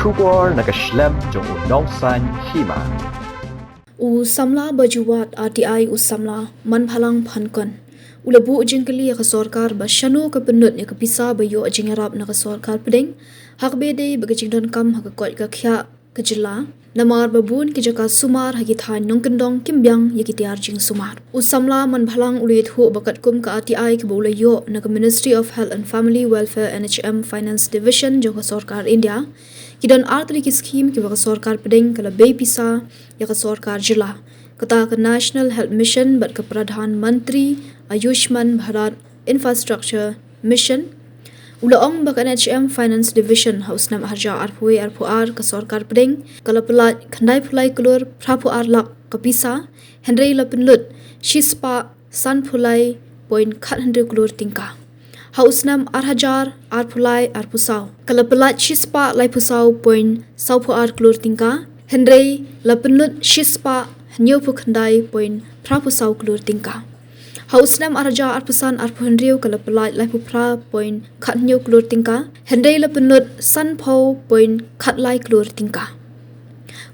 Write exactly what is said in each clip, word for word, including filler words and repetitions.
Khubor na ka shlem jong u nongsan hima. U samla ba ju wad R T I u samla Manbhalang Phankon u la buh jingkylli ïa ka sorkar ba shano ka pynlut ïa ka pisa ba ïoh jingïarap na ka sorkar pdeng ha kaba ïadei bad ka jingdonkam ha ka koit ka khiah ka jylla, namar ba bun ki jaka sumar ha ki thaiñ nongkyndong kim biang ïa ki tiar jingsumar. U samla Manbhalang u la ïathuh ba katkum ka R T I kaba u la ïoh na ka Ministry of Health and Family Welfare, N H M, Finance Division jong ka sorkar India, ki don artylli ki skhim kiba ka sorkar pdeng ka la bei pisa ïa ka sorkar jylla, kata ka National Health Mission bad ka Pradhan Mantri Ayushman Bharat Infrastructure Mission. U la ong ba ka N H M Finance Division ha u snem arhajar arphew wei arphew ar ka sorkar pdeng ka la pyllait khyndai phew lai klur phra phew ar lak ka pisa, hynrei la pynlut shispah sanphew lai point khathynriew klur tyngka. Ha u snem arhajar arphew lai arphew saw ka la pyllait shispah laiphew saw point sawphew ar klur tyngka, hynrei la pynlut shispah hynñiewphew khyndai point phraphew saw klur tyngka. Ha u snem arhajar arphew san arphew hynriew ka la pyllait laiphew phra point khathynñiew klur tyngka, hynrei la pynlut sanphew point khatlai klur tyngka.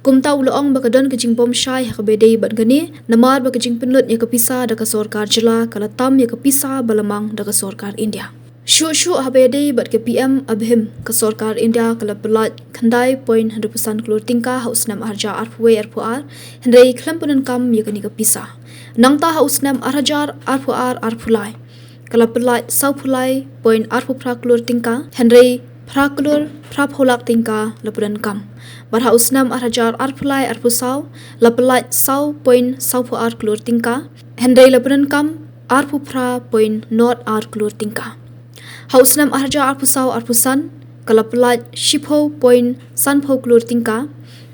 Kumta u la ong ba ka don ka jingbymshai ha kaba ïadei bad kane, namar ba ka jingpynlut ïa ka pisa da ka sorkar jylla ka la tam ïa ka pisa ba la mang da ka sorkar India. Shuh shuh haba ïadei bad ka P M ABHIM, ka sorkar India ka la pyllait khyndai point hynriewphew san klur tyngka ha u snem arhajar arphew wei arphew ar, hynrei khlem pyndonkam ïa kane ka pisa. Nangta ha u snem arhajar arphew ar arphew lai ka la pyllait sawphew lai point arphew phra klur tyngka, hynrei phra klur phraphew lak tyngka la pyndonkam. Bad ha u snem arhajar arphew lai arphew saw la pyllait saw point sawphew ar klur tyngka, hynrei la pyndonkam arphew phra point nod ar klur tyngka. Ha u snem arhajar arphew saw arphew san ka la pyllait shiphew point sanphew klur tyngka,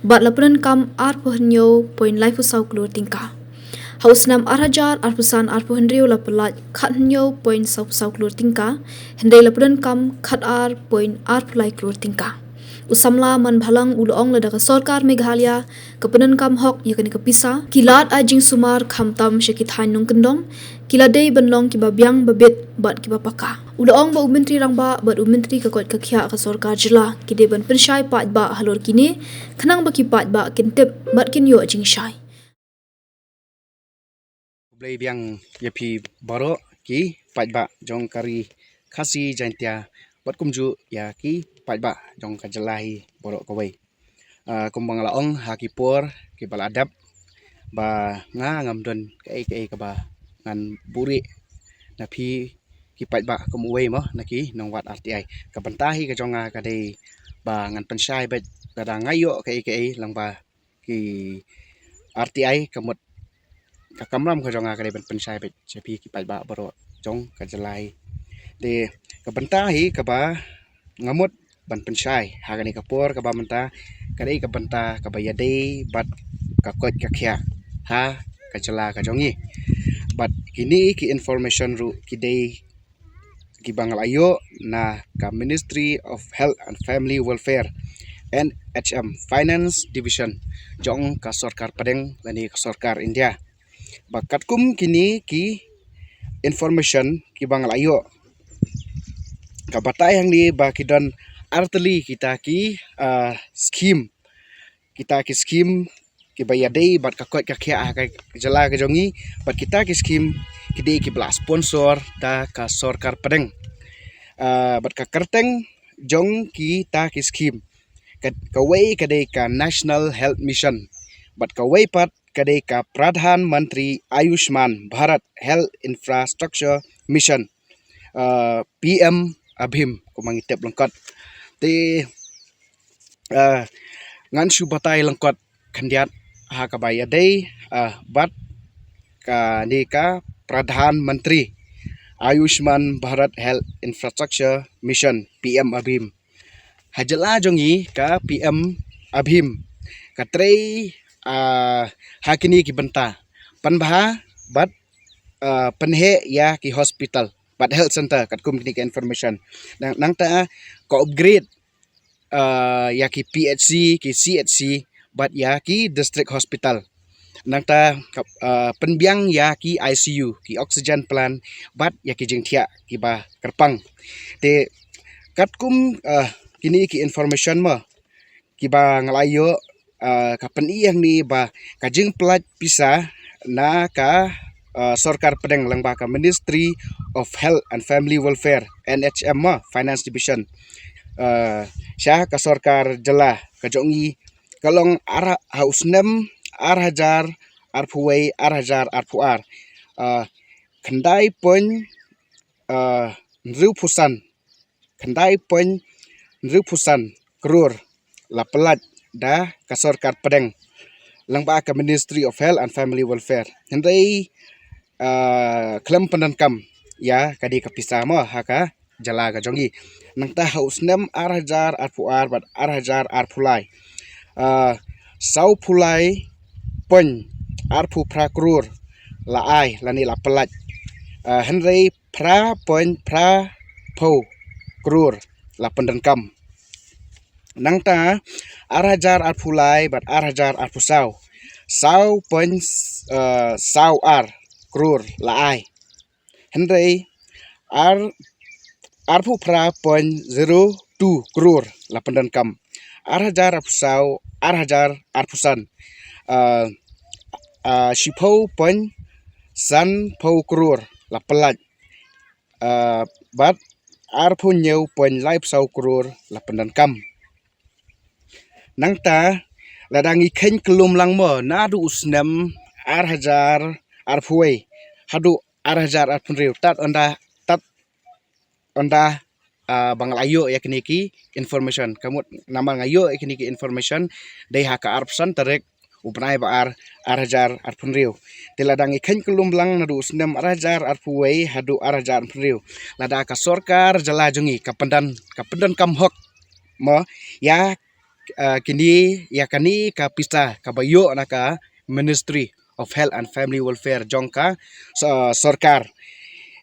bad la pyndonkam arphew hynñiew point laiphew saw klur tyngka. Ha u snem arhajar arphew san arphew hynriew la pyllait khathynñiew point sawphew saw klur tyngka, hynrei la pyndonkam khatar point arphew lai klur tyngka. U samla Manbhalang u la ong lada ka sorkar Meghalaya ka pyndonkam hok ïa kane ka pisa, ki lad ai jingsumar khamtam sha ki thaiñ nongkyndong, ki la dei ban long kiba biang ba bit bad kiba paka. U la ong ba u Myntri Rangbah bad u Myntri ka koit ka khiah ka sorkar jylla ki dei ban pynshai paidbah halor kine, khnang ba ki paidbah kin tip bad kin ïoh jingshai. Khublei biang ïa phi baroh ki paidbah jong ka ri Khasi Jaiñtia bad kumjuh ïa ki paidbah jong ka jylla hi baroh kawei. Ah, kumba nga la ong ha ki por kiba la dep ba nga ngam don kaei kaei kaba ngan buhrieh na phi ki paidbah kum uwei mo na ki nongwad R T I. Ka bynta hi ka jong nga ka dei ba ngan pynshai beit lada nga ïoh kaei kaei lyngba ki R T I, ka mut ka kamram ka jong nga ka dei ban pynshai beit sha phi ki paidbah baroh jong ka jylla hi. Te ka bynta hi kaba nga mut ban pynshai ha kane ka por kaba mynta ka dei ka bynta kaba ïadei bad ka koit ka khiah ha ka jylla ka jong ngi. Bad kine ki information ruh ki dei kiba nga la ïoh na ka Ministry of Health and Family Welfare, N H M, Finance Division jong ka sorkar pdeng lane ka sorkar India. Ba katkum kine ki information kiba nga la ïoh, ka batai hangne ba ki don artylli kita ki, ah, skhim, kita ki skhim kiba ïadei bad ka koit ka khiah ha ka jylla ka jong ngi, bad kita ki skhim ki dei kiba la sponsor da ka sorkar pdeng. Ah, bad ka kyrteng jong kita ki skhim, ka, kawei ka dei ka National Health Mission, bad kawei pat ka dei ka Pradhan Mantri Ayushman Bharat Health Infrastructure Mission, ah, P M ABHIM kumba ngi tip lyngkot. Te, ah, ngan shu batai lyngkot khyndiat ha kaba ïadei, ah, bad kane ka Pradhan Mantri Ayushman Bharat Health Infrastructure Mission, P M ABHIM. Ha jylla jong ngi ka P M ABHIM ka trei, ah, ha kine ki bynta: pynbha bad, ah, pynheh ïa ki hospital bad health center katkum kine ki information. Nang, nangta ka upgrade, ah, ïa ki P H C, ki C H C bad ïa ki district hospital. Nangta ka, ah, pynbiang ïa ki I C U, ki oxygen plant bad ïa ki jingthiah kiba kyrpang. Te katkum, ah, kine ki information mo, kiba nga la ïoh, ah, ka pyni hangne ba ka jingpyllait pisa na ka, ah, sorkar pdeng lyngba ka Ministry of Health and Family Welfare, N H M, ah, Finance Division, ah, sha ka sorkar jylla ka jong ngi, ka long ar, ha u snem ar hajar arphew wei, ar hajar arphew ar, ah, khyndai point, ah, hynriewphew san, khyndai point hynriewphew san klur la pyllait da ka sorkar pdeng lyngba ka Ministry of Health and Family Welfare. Hynrei, ah, khlem pyndonkam ïa kane ka pisa mo ha ka jylla ka jong ngi. Nangta ha u snem ar hajar arphew ar bad ar hajar arphew lai, ah, sawphew lai point arphew phra klur la ai lane la pyllait. Ah, hynrei phra point phraphew klur la pyndonkam. Nangta ar hajar arphew lai bad ar hajar arphew saw, saw point, eh, saw ar klur la ai. Hynrei ar, arphew phra point zero two klur la pyndonkam. Ar hajar arphew saw, ar hajar arphew san, ah, ah, shiphew point sanphew klur la pyllait, ah, bad arphew hynñiew point laiphew saw klur la pyndonkam. Nangta lada ngi kheiñ kyllum lang mo naduh u snem ar hajar arphew wei haduh ar hajar arphew hynriew, tad ynda, tad ynda, ah, ba nga la ïoh ïa kine ki information. Ka mut namar nga ïoh ïa kine ki information dei ha ka arphew san tarik u bnai ba ar, ar hajar arphew hynriew. Te lada ngi kheiñ kyllum lang naduh u snem ar hajar arphew wei haduh ar hajar arphew hynriew, lada ka sorkar jylla jong ngi ka pyndon, ka pyndonkam hok mo ïa, ah, kine, ïa kane ka pisa kaba ïoh na ka Ministry of Health and Family Welfare jong ka so-, sorkar,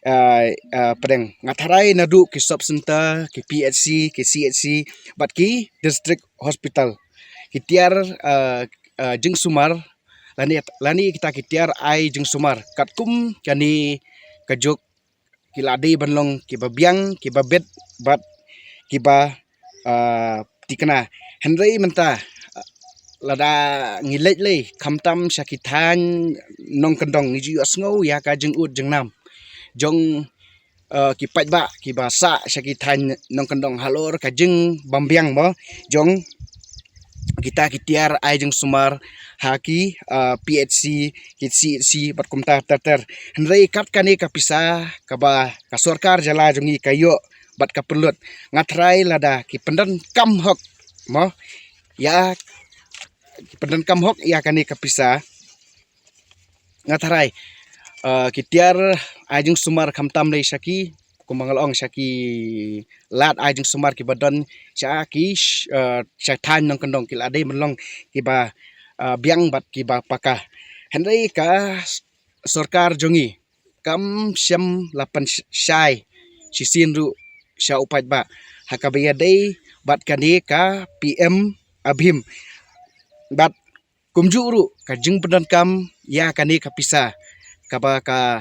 ah, ah, pdeng. Nga tharai naduh ki sub center, ki P H C, ki C H C bad ki district hospital, ki tiar, ah, ah, jingsumar lane, lane kita ki tiar ai jingsumar katkum kane ka juk ki la dei ban long kiba biang, kiba bit bad kiba, ah, thikna. Hynrei mynta, ah, lada ngi leit lei khamtam sha ki thaiñ nongkyndong, ngi ju ïohsngew ïa ka jingud jingnam jong, ah, ki paidbah kiba sah sha ki thaiñ nongkyndong halor ka jingbymbiang mo jong kita ki tiar ai jingsumar ha ki, ah, P H C, ki C H C bad kumta ter ter. Hynrei kat kane ka pisa kaba ka sorkar jylla jong ngi ka ïoh bad ka pynlut, nga tharai lada ki pyndonkam hok mo ïa, ki pyndonkam hok ïa kane ka pisa, nga tharai, ah, ki tiar ai jingsumar khamtam lei sha ki, kumba nga la ong, sha ki lad ai jingsumar kiba don sha ki sh-, eh, sha thaiñ nongkyndong, ki la dei ban long kiba, eh, biang bad kiba paka. Hynrei ka s-, sorkar jong ngi kam shym la pynshai shisien ruh sha u paidbah ha kaba ïadei bad kane ka P M ABHIM. Bad kumjuh ruh ka jingpyndonkam ïa kane ka pisa kaba ka,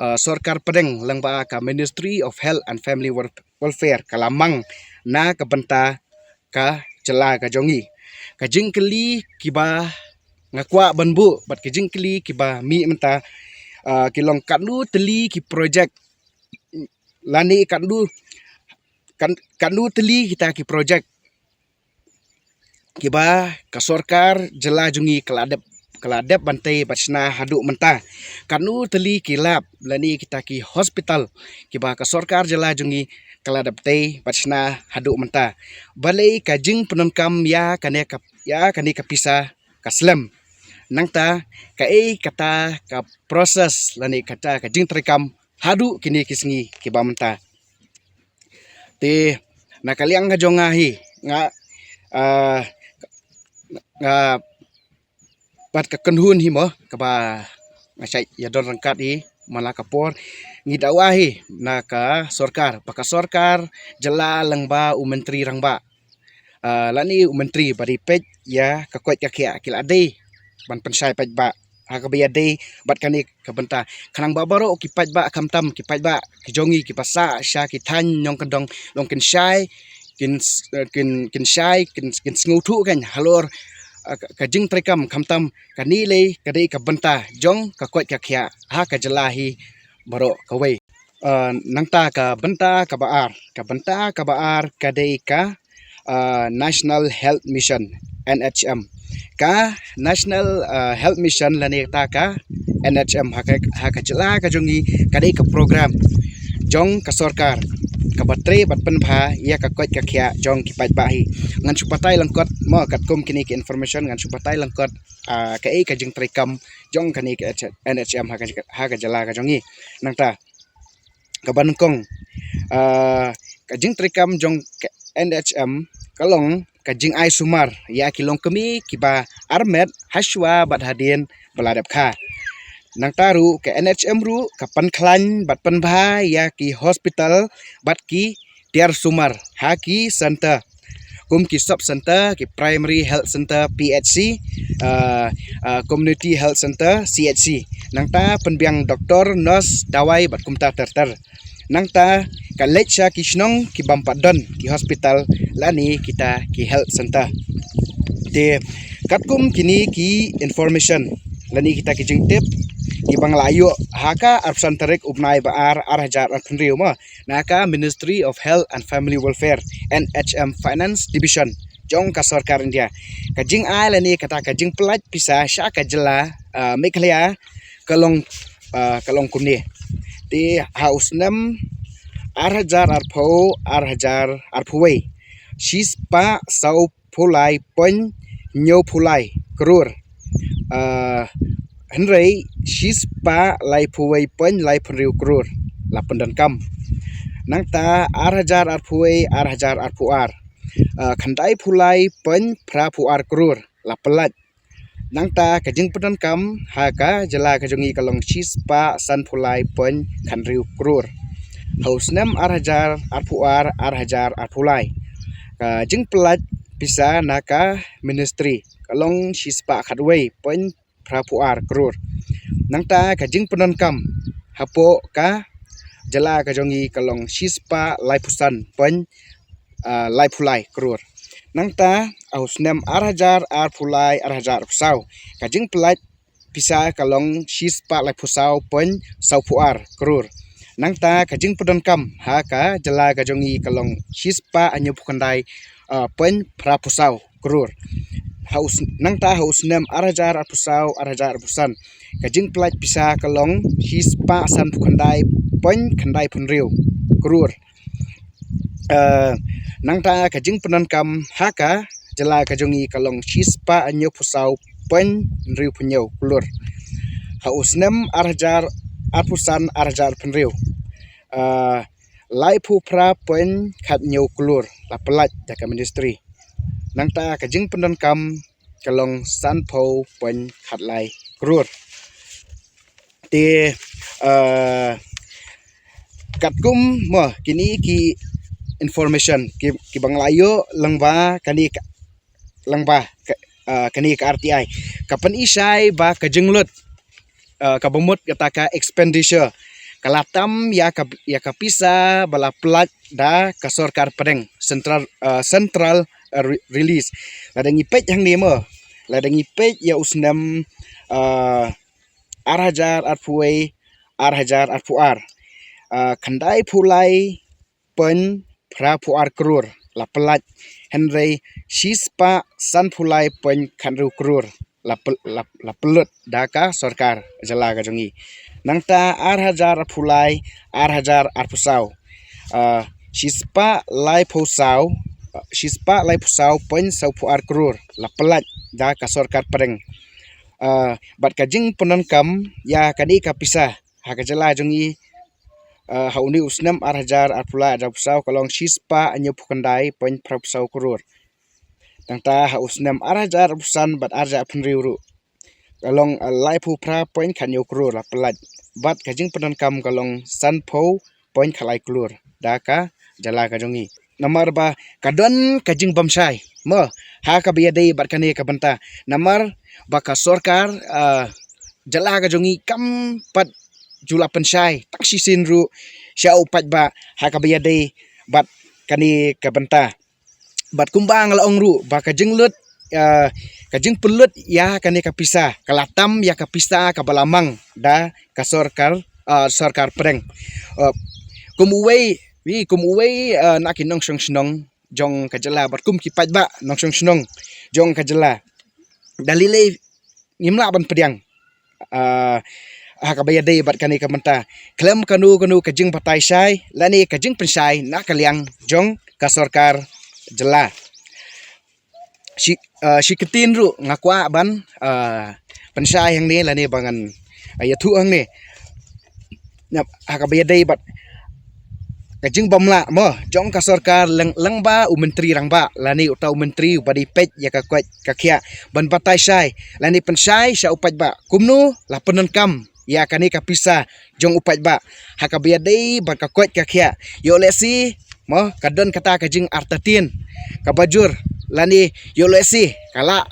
uh, sorkar pdeng lyngba ka Ministry of Health and Family Wel-, Welfare ka la mang na ka bynta ka jylla ka jong ngi. Ka jingkylli kiba nga kwah ban buh bad ka jingkylli kiba mih mynta, uh, ki long katno tylli ki projek lane katno, kan-, katno tylli kita ki projek kiba ka sorkar jylla jong ngi ka la dep, ka la dep ban tei bad shna haduh mynta. Katno tylli ki lab lane kita ki hospital kiba ka sorkar jylla jong ngi ka la dep tei bad shna haduh mynta. Balei ka jingpyndonkam ïa kane ka, ïa kane ka pisa ka slem? Nangta kaei kata ka process lane kata ka jingtreikam haduh kine ki sngi kiba mynta? Te na ka liang ka jong nga hi, nga, ah, nga pat ka kynhun hi mo, kaba nga shait ïa don ryngkat hi man la ka por, ngi dawa hi na ka sorkar ba ka sorkar jylla lyngba u Myntri Rangbah, ah, lane u Myntri ba dei peit ïa ka koit ka khiah, ki la dei ban pynshai paidbah ha kaba ïadei bad kane ka bynta, khnang ba baroh ki paidbah, khamtam ki paidbah ki jong ngi kiba sah sha ki thaiñ nongkyndong, long kin shai kin s-, eh, kin, kin shai, kin, kin sngewthuh kan halor, eh, ka, ka jingtrei kam, khamtam kane lei ka dei ka bynta jong ka koit ka khiah ha ka jylla hi baroh kawei. Eh, nangta ka bynta kaba ar, ka bynta kaba ar ka dei ka, eh, National Health Mission, N H M. Ka National, eh, Health Mission lane ta ka N H M ha ka, ha ka jylla ka jong ngi ka dei ka program jong ka sorkar kaba trei bad pynbha ïa ka koit ka khiah jong ki paidbah hi. Ngan shu batai lyngkot mo katkum kine ki information, ngan shu batai lyngkot, ah, kaei ka jingtrei kam jong kane ka N H M ha ka, ha ka jylla ka jong ngi. Nangta kaba nyngkong, ah, ka jingtrei kam jong ka N H M ka long ka jingai sumar ïa ki longkmie kiba armet hashwa bad hadien ba la dep kha. Nangta ruh ka N H M ruh ka pynkhlaiñ bad pynbha ïa ki hospital bad ki tiar sumar ha ki center kum ki sub center, ki primary health center, P H C, ah, ah, community health center, C H C. Nangta pynbiang doktor, nurse, dawai bad kumta ter ter. Nangta ka leit sha ki shnong ki bym pat don ki hospital lane kita ki health center. Te katkum kine ki information lane kita ki jingtip kiba nga la ïoh ha ka arphew san tarik u bnai ba ar, ar hajar arphew hynriew mo, na ka Ministry of Health and Family Welfare, N H M Finance Division jong ka sorkar India. Ka jingai lane kata ka jingpynlait pisa sha ka jylla, ah, Meghalaya ka long, ah, ka long kumne. Te ha u snem ar hajar arphew, ar hajar arphew wei, shispah saw phew lai point hynñiew phew lai klur. Ah, hynrei shispah laiphew wei point laiphew hynriew klur la pyndonkam. Nangta ar hajar arphew wei, ar hajar arphew ar, ah, khyndai phew lai point phra phew ar klur la pynlait. Nangta ka jingpyndonkam ha ka jylla ka jong ngi ka long shispah san phew lai point khathynriew klur. Ha u snem ar hajar arphew ar, ar hajar arphew lai, ka jingpynlait pisa na ka ministry ka long shispah khatwei point phra phew ar klur. Nangta ka jingpyndonkam hapoh ka jylla ka jong ngi ka long shispah laiphew san point, ah, laiphew lai klur. Nangta ha u snem ar hajar arphew lai, ar hajar arphew saw, ka jingpynlait pisa ka long shispah laiphew saw point saw phew ar klur. Nangta ka jingpyndonkam ha ka jylla ka jong ngi ka long shispah hynñiew phew khyndai, ah, point phra phew saw klur. Ha u s-, nangta ha u snem ar hajar arphew saw, ar hajar arphew san, ka jingpynlait pisa ka long shispah san phew khyndai point khyndai phew hynriew klur. Ah, nangta ka jingpyndonkam ha ka jylla ka jong ngi ka long shispah hynñiew phew saw point hynriew phew hynñiew klur. Ha u snem ar hajar arphew san, ar hajar arphew hynriew, ah, laiphew phra point khathynñiew klur la pynlait da ka ministry. Nangta ka jingpyndonkam ka long san phew point khatlai klur. Te, ah, katkum mo kine ki information ki, kiba nga la ïoh lyngba kane ka, lyngba ka, ah, kane ka R T I, ka pyni shai ba ka jinglut, ah, kaba mut kata ka expenditure ka la tam ïa ka, ïa ka pisa ba la pynlait da ka sorkar pdeng, central, ah, central, ah, re-, release. Lada ngi peit hangne mo, lada ngi peit ïa u snem, ah, ar hajar arphew wei, ar hajar arphew ar, ah, khyndai phew lai point phra phew ar klur la pynlait, hynrei shispah san phew lai point khathynriew klur la pyn-, la, la pynlut da ka sorkar jylla ka jong ngi. Nangta ar hajar arphew lai, ar hajar arphew saw, ah, shispah laiphew saw, ah, shispah laiphew saw point saw phew ar klur la pynlait da ka sorkar pdeng. Ah, bad ka jingpyndonkam ïa kane ka pisa ha ka jylla jong ngi, ah, ha une u snem ar hajar arphew lai, ar hajar arphew saw ka long shispah hynñiew phew khyndai point phra phew saw klur. Nangta ha u snem ar hajar arphew san bad ar hajar arphew hynriew ruh ka long, ah, laiphew phra point khathynñiew klur la pynlait. Bad ka jingpyndonkam ka long san phew point khatlai klur da ka jylla ka jong ngi. Namar ba ka don ka jingbymshai mo ha kaba ïadei bad kane ka bynta. Namar ba ka sorkar, ah, jylla ka jong ngi kam pat ju la pynshai tang shisien ruh sha u paidbah ha kaba ïadei bad kane ka bynta. Bad kumba nga la ong ruh ba ka jinglut, ah, ka jingpynlut ïa kane ka pisa ka la tam ïa ka pisa kaba la mang da ka sorkar, ah, sorkar pdeng. Ah, kum uwei, wi, kum uwei, ah, na ki nongshong shnong jong ka jylla bad kum ki paidbah nongshong shnong jong ka jylla, da lei lei ngim lah ban pdiang, ah, ha kaba ïadei bad kane ka bynta khlem kano kano ka jingbatai shai lane ka jingpynshai na ka liang jong ka sorkar jylla. Shi, ah, shi ktien ruh nga kwah ban, ah, pynshai hangne lane ba ngan, ah, ïathuh hangne. Nap, ha kaba ïadei bad ka jingbym lah mo jong ka sorkar lyng-, lyngba u Myntri Rangbah lane uta u myntri uba dei peit ïa ka koit ka khiah ban batai shai lane pynshai sha u paidbah kumno la pyndonkam ïa kane ka pisa jong u paidbah ha kaba ïadei bad ka koit ka khiah. Ïoh lehse mo ka don kata ka jingartatien kaba jur lane ïoh lehse ka lah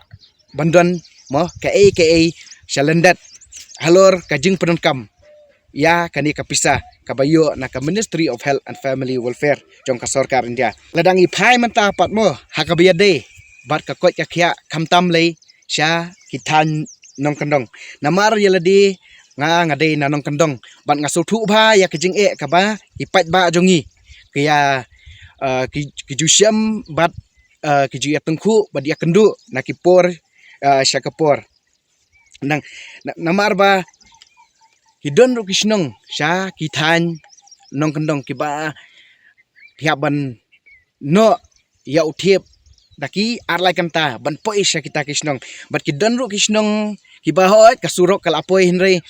ban don mo kaei kaei sha lyndet halor ka jingpyndonkam ïa kane ka pisa kaba ïoh na ka Ministry of Health and Family Welfare jong ka sorkar India. Lada ngi phai mynta pat mo ha kaba ïadei bad ka koit ka khiah khamtam lei sha ki thaiñ nongkyndong. Namar ïa lade nga, nga dei na nongkyndong bad nga sngewthuh bha ïa ka jingeh kaba ki paidbah jong ngi ki ïa, ah, ki, ki ju shem bad, ah, ki ju ïa tyngkhuh bad ïa kynduh na ki por, ah, sha ka por. Nang, na-, namar ba ki don ruh ki shnong sha ki thaiñ nongkyndong kiba ki hap ban noh ïa u thiep da ki ar lai kynta ban poi sha kita ki shnong. Bad ki don ruh ki shnong kiba hooid ka surok ka la poi hynrei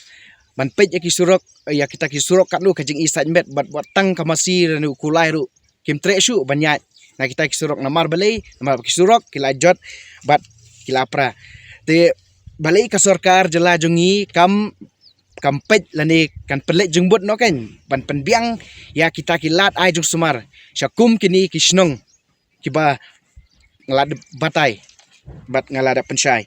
ban peit ïa ki surok, ïa kita ki surok katno ka jingïasaid met bad wat tang ka masi lane u kulai ruh kim treh shuh ban ïaid na kita ki surok. Namar balei? Namar ba ki surok ki la jot bad ki la pra. Te balei ka sorkar jylla jong ngi kam, kam peit lane kan pynleit jingmut noh kan ban pynbiang ïa kita ki lad ai jingsumar sha kum kine ki shnong kiba nga la dep batai bad nga la dep pynshai.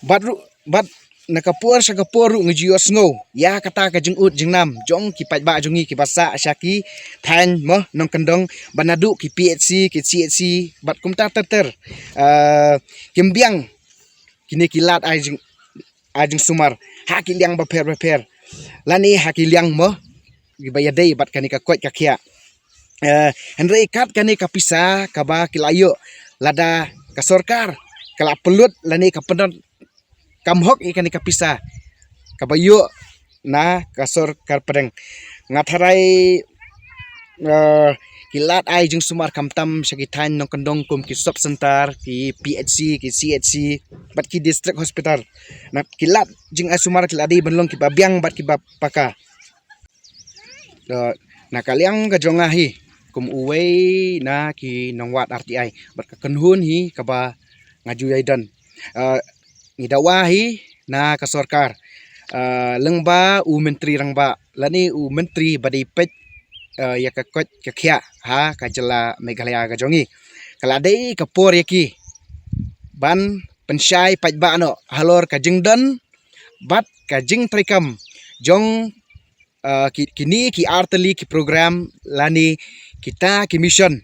Bad ruh, bad na ka por sha ka por ruh ngi ju ïohsngew ïa kata ka jingud jingnam jong ki paidbah jong ngi kiba sah sha ki thaiñ mo nongkyndong, bad naduh ki P H C, ki C H C bad kumta ter ter, ah, kim biang kine ki lad ai jing, ai jingsumar ha ki liang bapher bapher lane ha ki liang mo kiba ïadei bad kane ka koit ka khiah. Eh, hynrei kat kane ka pisa kaba ki la ïoh lada ka sorkar ka la pynlut lane ka pyndonkam hok ïa kane ka pisa kaba ïoh na ka sorkar pdeng. Nga tharai, eh, ki lad ai jingsumar khamtam sha ki thaiñ nongkyndong kum ki sub center, ki P H C, ki C H C bad ki district hospital. Na ki lad jingai sumar ki la dei ban long kiba biang bad kiba paka. Eh, na ka liang ka jong nga hi kum uwei na ki nongwad R T I bad ka kynhun hi kaba nga ju ïai don. Eh, ngi dawa hi na ka sorkar, eh, lyngba u Myntri Rangbah lane u Myntri ba dei peit, eh, ïa ka koit ka khiah ha ka jylla Meghalaya ka jong ngi. Ka la dei ka por ïa ki ban pynshai paidbah noh halor ka jingdon bad ka jingtrei kam jong, eh, ki, kine ki artylli ki program lane kita ki mission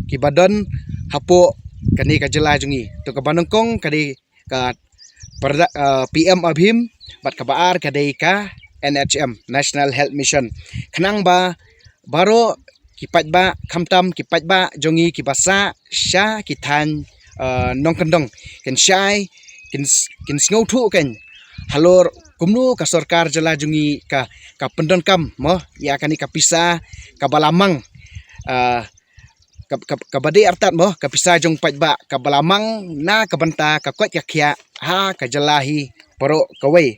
kiba don hapoh kane ka jylla jong ngi. To kaba nyngkong ka dei ka pyrda-, eh, P M ABHIM bad kaba ar ka dei ka N H M, National Health Mission. Khnang ba baroh ki paidbah khamtam ki paidbah jong ngi kiba sah sha ki thaiñ, eh, nongkyndong kin shai, kin s-, kin sngewthuh kan halor kumno ka sorkar jylla jong ngi ka, ka pyndonkam mo ïa kane ka pisa kaba la mang, eh, ka, ka, kaba dei artat mo ka pisa jong paidbah kaba la mang na ka bynta ka koit ka khiah ha ka jylla hi baroh kawei.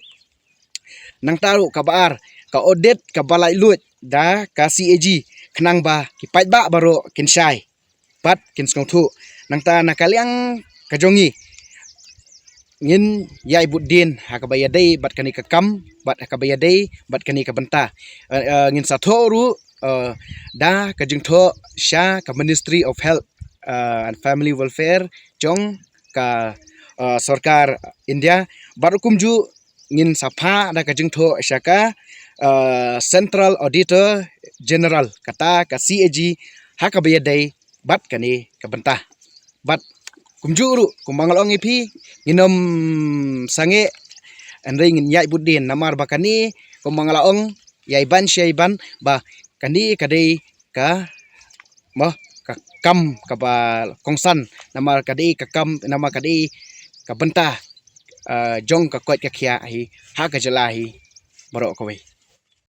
Nangta ruh kaba ar ka audit kaba laitluid da ka C A G khnang ba ki paidbah baroh kin shai bad kin sngewthuh. Nangta na ka liang ka jong ngi ngin ïai bud dien ha kaba ïadei bad kane ka kam bad ha kaba ïadei bad kane ka bynta. Eh, eh, ngin sa thoh ruh, eh, da ka jingthoh sha ka Ministry of Health, eh, and Family Welfare jong ka, eh, sorkar India. Bad ruh kumjuh ngin sa phah da ka jingthoh sha ka, eh, Central Auditor General kata ka C A G ha kaba ïadei bad kane ka bynta. Bad kumjuh ruh, kumba nga la ong ïa phi, ngin ym sangeh, hynrei ngin ïaid bud dien, namar ba kane, kumba nga la ong, ïai ban shi ïai ban, ba kane ka dei ka, mo, ka kam kaba kongsan, namar ka dei ka kam, namar ka dei ka bynta, ah, jong ka koit ka khiah hi, ha ka jylla hi, baroh kawei.